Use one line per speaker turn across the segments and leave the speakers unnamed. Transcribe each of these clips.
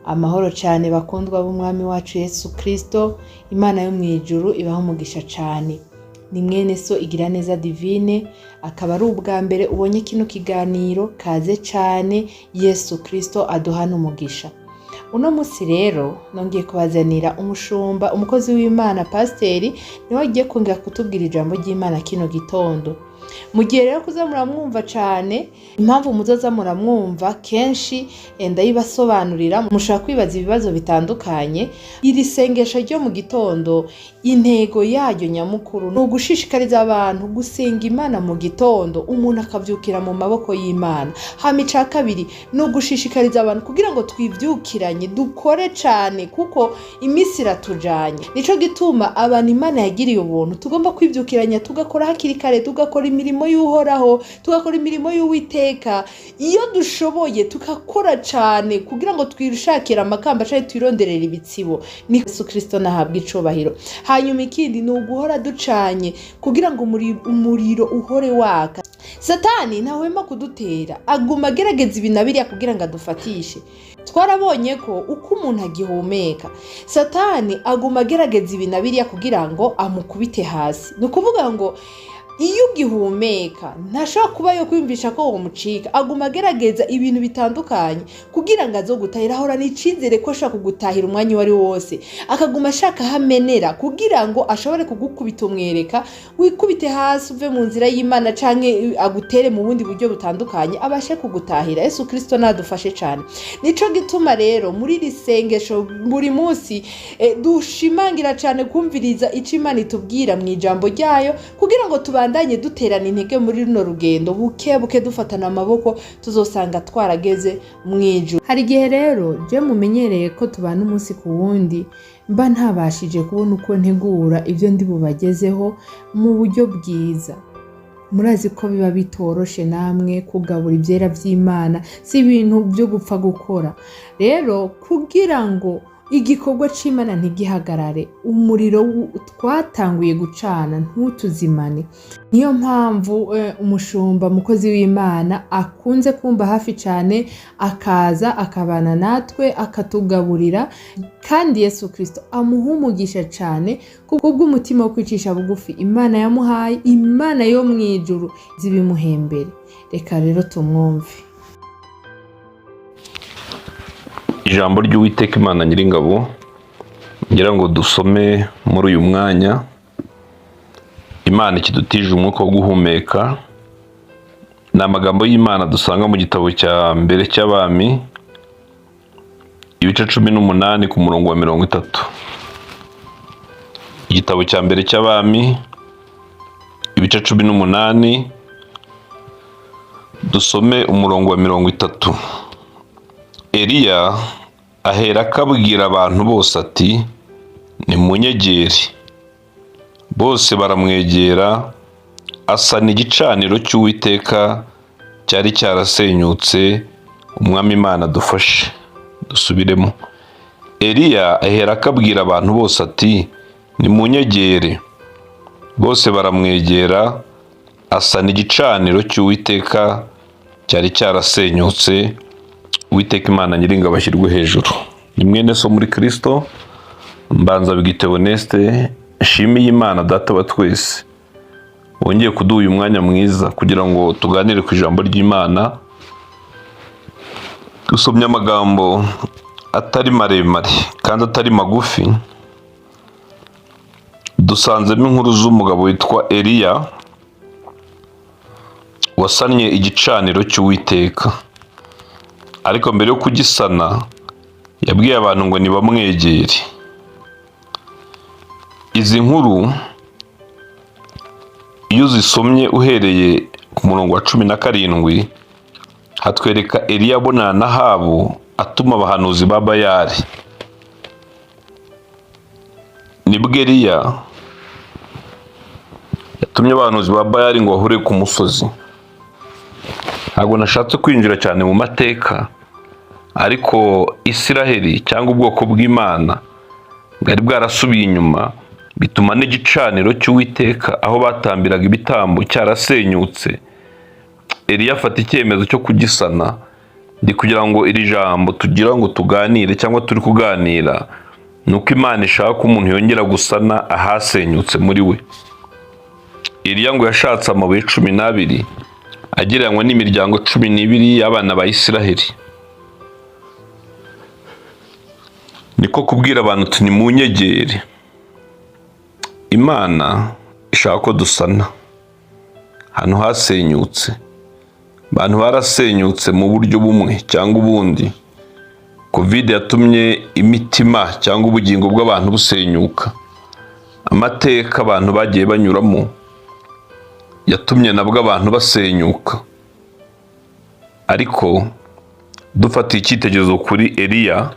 Amahoro cyane bakundwa b'Umwami wacu Yesu Kristo, Imana yo mu ijuru ibaha umugisha cyane. Ni mwene so Igira neza Divine, akaba ari ubwa mbere ubonye kino kiganiro, kaze cyane, Yesu Kristo aduhana umugisha. Uno munsi rero nongeye kubazanira umushumba, umukozi w'Imana, pasiteri, niwe agiye kongera kutubwira ijambo ry'Imana kino gitondo. Mu gihe rero kuza muramwumva cyane, impamvu muzoza muramwumva kenshi ndayibasobanurira. Mushobora kwibaza ibibazo bitandukanye. Iri sengesho ryo mu gitondo, intego yaryo nyamukuru ni ugushishikariza abantu gusenga Imana mu gitondo, umuntu akabyukira mu maboko y'Imana. Hama ica kabiri ni ugushishikariza abantu kugira ngo twibyukiranye dukore cyane, kuko iminsi iratujanye. Nico gituma abantu Imana yagiriye ubuntu tugomba kwibyukiranya, tugakora hakiri kare, tugakora imirimo y'Uhoraho, tugakora imirimo y'Uwiteka. Iyo dushoboye tugakora cyane kugira ngo twishakire amakamba canke twironderere ibitsibo. Ni Yesu Kristo nahabwa icubahiro. Hanyuma ikindi ni uguhora ducanye kugira ngo umuriro uhore waka. Satani ntahwema kudutera, aguma agerageza ibi na biriya kugira ngo adufatishe. Twarabonye ko uko umuntu agihumeka, Satani aguma agerageza ibi na biriya kugira ngo amukubite hasi. Ni ukuvuga ngo iyo ugihumeka ntashobora kuba yo kwiyumvisha ko womucika, aguma agerageza ibintu bitandukanye kugira ngo azogutahira. Ahorana icizere ko ashobora kugutahira umwanya uwo ari wo wose, akaguma ashaka aho amenera kugira ngo ashobore kugukubita umwereka wikubite hasi uve mu nzira y'Imana, canke agutere mu bundi buryo butandukanye abashe kugutahira. Yesu Kristo nadufashe cane. Nico gituma rero muri iri sengesho buri munsi dushimangira cane kumviriza ico Imana itubwira mu ijambo ryayo, kugira ngo tubandanye duterana intege muri runo rugendo, buke buke dufatana amaboko, tuzosanga twarageze mu ijuru. Hari igihe rero je mumenyereye ko tubana umunsi ku wundi, mba ntabashije kubona uko ntegura ibyo ndi bubagezeho mu buryo bwiza. Murazi ko biba bitoroshe namwe kugabura ibyera by'Imana, si ibintu byo gupfa gukora. Rero kugira ngo igikorwa c'Imana ntigihagarare, umuriro twatanguye gucana ntutuzimane, niyo mpamvu umushumba, mukozi w'Imana, akunze kumba hafi cyane, akaza akabana natwe, akatugaburira. Kandi Yesu Kristo amuha umugisha cyane kubw'umutima wo kwicisha bugufi Imana yamuhaye. Imana yo mu ijuru zibimuhembere. Reka rero tumwumve.
Ijambo ry'Uwiteka Imana Nyiringabo ngira ngo dusome muri uyu mwanya Imana ikidutije umwuka wo guhumeka, ni amagambo y'Imana dusanga mu gitabo cya mbere cy'Abami, ibice 18, ku murongo wa 30. Igitabo cya mbere cy'Abami, ibice 18, dusome umurongo wa 30. Eliya ahera akabwira abantu bose ati: "Nimunyegere." Bose baramwegera, asana igicaniro cy'Uwiteka cyari cyarasenyutse. Umwami Imana adufashe. Dusubiremo. Eliya ahera akabwira abantu bose ati: "Nimunyegere." Bose baramwegera, asana igicaniro cy'Uwiteka cyari cyarasenyutse. Uwiteka Imana Nyiringabo ashyirwe hejuru. Ni mwene so muri Kristo, Mbanza Bigite Oneste. Nshimiye Imana Data wa twese wongeye kuduha uyu mwanya mwiza kugira ngo tuganire ku ijambo ry'Imana. Dusomye amagambo atari maremare kandi atari magufi, dusanzemo inkuru z'umugabo witwa Eliya wasannye igicaniro cy'Uwiteka. Ariko mbere yo kugisana yabwiye abantu ngo nibamwegere. Izi nkuru iyo uzisomye uhereye ku murongo wa 17, hatwereka Eliya abonana na Ahabu atuma abahanuzi ba Bayali. Nibwo Eliya yatumye abahanuzi ba Bayali ngo bahure ku musozi. Ntabwo nashatse kwinjira cyane mu mateka, ariko Isiraheli cyangwa ubwoko bw'Imana bwari bwarasubiye inyuma, bituma n'igicaniro cy'Uwiteka aho batambiraga ibitambo cyarasenyutse. Eliya afata icyemezo cyo kugisana Ndi kugira ngo iri jambo tugira ngo tuganire cyangwa turi kuganira, ni uko Imana ishaka ko umuntu yongera gusana ahasenyutse muri we. Eliya ngo yashatse amabuye 12 agereranywa n'imiryango 12 y'abana ba Isiraheli. Niko kubwira abantu uti nimunyegere. Imana ishaka ko dusana ahantu hasenyutse. Abantu barasenyutse mu buryo bumwe cyangwa ubundi. Covid yatumye imitima cyangwa ubugingo bw'abantu busenyuka. Amateka abantu bagiye banyuramo yatumye nabwo abantu basenyuka. Ariko dufatiye icyitegererezo kuri Eliya,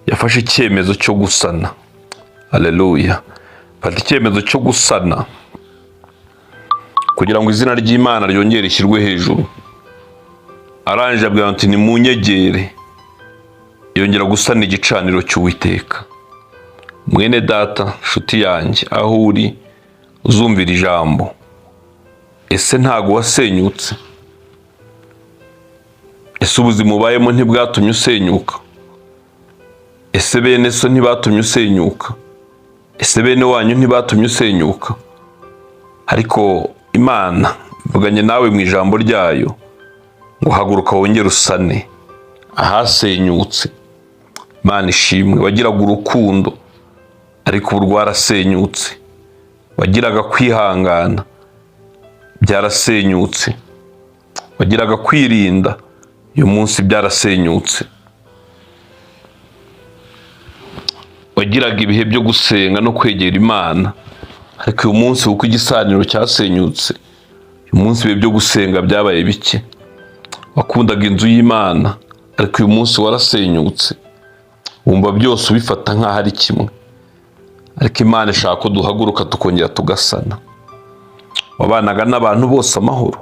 yafashe icyemezo cyo gusana. Haleluya. Fata icyemezo cyo gusana kugira ngo izina ry'Imana ryongere rishyirwe hejuru. Arangije abwira ati nimunyegere. Yongera gusana igicaniro cy'Uwiteka. Mwene data, nshuti yanjye, aho uri uzumvira ijambo, ese ntago wasenyutse? Ese ubuzima ubayemo ntibwatumye usenyuka? Ese bene so ntibatumye usenyuka? Ese bene wanyu ntibatumye usenyuka? Ariko Imana ivuganye nawe mu ijambo ryayo ngo haguruka wongere usane ahasenyutse. Imana ishimwe. Wagiraga urukundo ariko ubu rwarasenyutse. Wagiraga kwihangana, byarasenyutse. Wagiraga kwirinda, uyu munsi byarasenyutse. Wagiraga ibihe byo gusenga no kwegera Imana, ariko uyu munsi kuko igisaniro cyasenyutse, uyu munsi ibihe byo gusenga byabaye bike. Wakundaga inzu y'Imana, ariko uyu munsi warasenyutse. Wumva byose ubifata nk'aho ari kimwe, ariko Imana ishaka ko duhaguruka tukongera tugasana. Wabanaga n'abantu bose amahoro,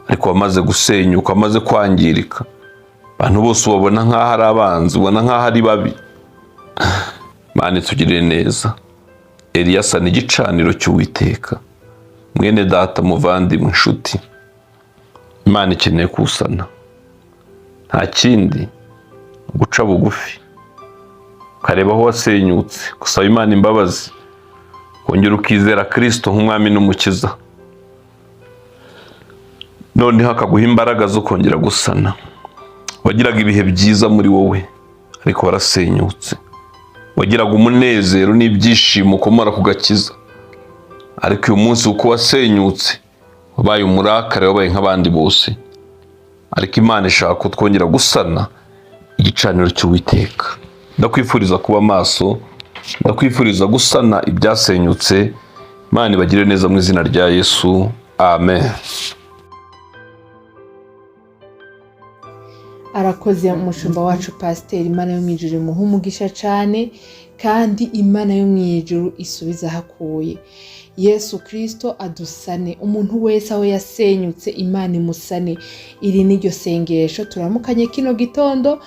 ariko wamaze gusenyuka, wamaze kwangirika. Abantu bose ubabona nk'aho ari abanzi, ubona nk'aho ari babi. Imana itugirire neza. Eliya asana igicaniro cy'Uwiteka. Mwene data, muvandimwe, inshuti, Imana ikeneye kuwusana. Nta kindi, guca bugufi ukareba aho wasenyutse, gusaba Imana imbabazi, kongera ukizera Kristo nk'umwami n'umukiza, noneho akaguha imbaraga zo kongera gusana. Wagiraga ibihe byiza muri wowe, ariko warasenyutse. Wagiraga umunezero n'ibyishimo ukomora ku gakiza, ariko uyu munsi uko wasenyutse wabaye umurakare, wabaye nk'abandi bose. Ariko Imana ishaka ko twongera gusana igicaniro cy'Uwiteka. Ndakwifuriza kuba maso, ndakwifuriza gusana ibyasenyutse. Imana ibagire neza mu izina rya Yesu, amen.
Arakoze umushumba wacu pasiteri. Imana yo mu ijuru imuhe umugisha cyane, kandi Imana yo mu ijuru isubize aho akuye. Yesu Kristo adusane. Umuntu wese aho yasenyutse Imana imusane. Iri ni ryo sengesho turamukanye kino gitondo.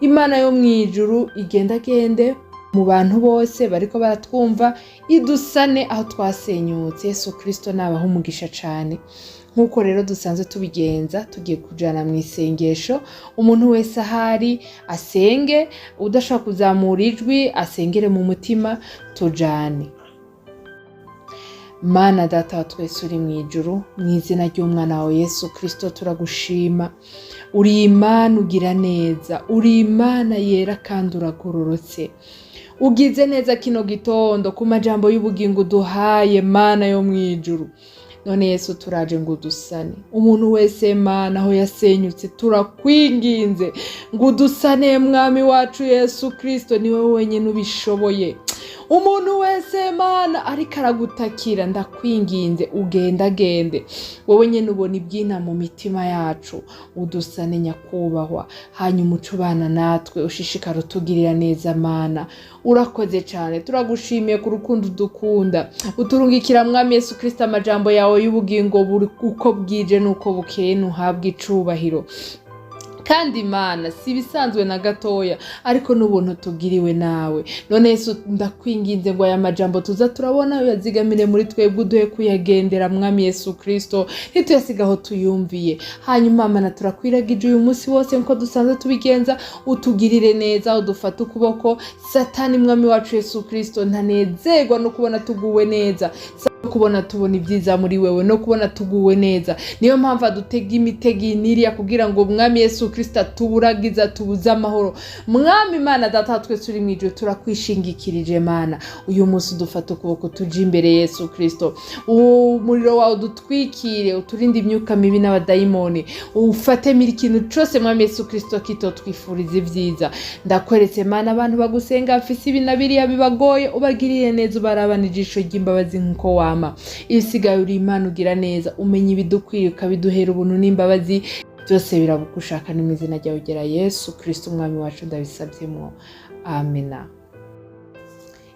Imana yo mu ijuru igendagende mu bantu bose bariko baratwumva, idusane aho twasenyutse. Yesu Kristo nabaho umugisha cyane. Nk'uko rero dusanzwe tubigenza, tugiye kujana mu isengesho. Umuntu wese ahari asenge, udashobora kuzamura ijwi asengere mu mutima, tujane. Mana data wa twese uri mu ijuru, mu izina ry'umwana wawe Yesu Kristo turagushima. Uri Imana ugira neza, uri Imana yera kandi uragororotse. Ugize neza kino gitondo ku majambo y'ubugingo uduhaye, Mana yo mu ijuru. None Yesu turaje ngo udusane. Umuntu wese Mana aho yasenyutse turakwinginze ngo udusane, Mwami wacu Yesu Kristo, ni wowe wenyine ubishoboye. Umuntu wese Mana ariko aragutakira, ndakwinginze ugendagende, wowe nyine ubona ibyina mu mitima yacu, udusane nyakubahwa, hanyuma uce ubana natwe, ushishikare utugirira neza Mana. Urakoze cyane, turagushimiye ku rukundo udukunda, uturungikira Mwami Yesu Kristo amajambo yawe y'ubugingo buri uko bwije n'uko bukeye, ntuhabwe icubahiro. Kandi Imana si ibisanzwe na gatoya, ariko n'ubuntu tugiriwe nawe. None Yesu, ndakwinginze ngo aya majambo tuza turabona uyazigamire muri twebwe, uduhe kuyagendera, Mwami Yesu Kristo, ntituyasiga aho tuyumviye. Hanyuma Mana, turakwiragije uyu munsi wose nkuko dusanzwe tubigenza, utugirire neza, udufate ukuboko. Satani, Mwami wacu Yesu Kristo, ntanezerwa no kubona tuguwe neza, no kubona tubona ibyiza muri wewe, no kubona tuguwe neza. Niyo mpamvu adutega imitego n'iriya kugira ngo Umwami Yesu Kristo atuburagize, atubuze amahoro. Mwami Imana Data wa twese uri mu ijuru, turakwishingikirije Mana. Uyu munsi udufate ukuboko tuje imbere, Yesu Kristo. Umuriro wawe udutwikire, uturinde imyuka mibi n'abadayimoni, ufatemo ikintu cose, Mwami Yesu Kristo, kitotwifuriza ibyiza. Ndakweretse Mana abantu bagusenga bafise ibi na biriya bibagoye, ubagirire neza, ubarabana ijisho ry'imbabazi nkuko wama. Ibisigaye uri Imana ugira neza, umenya ibidukwiriye ukabiduhera ubuntu n'imbabazi. Byose biragushaka. Ni mu izina ryawe ugera Yesu Kristo Umwami wacu ndabisabyemo, amena.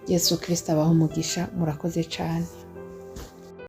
Yesu Kristo abaho umugisha. Murakoze cyane.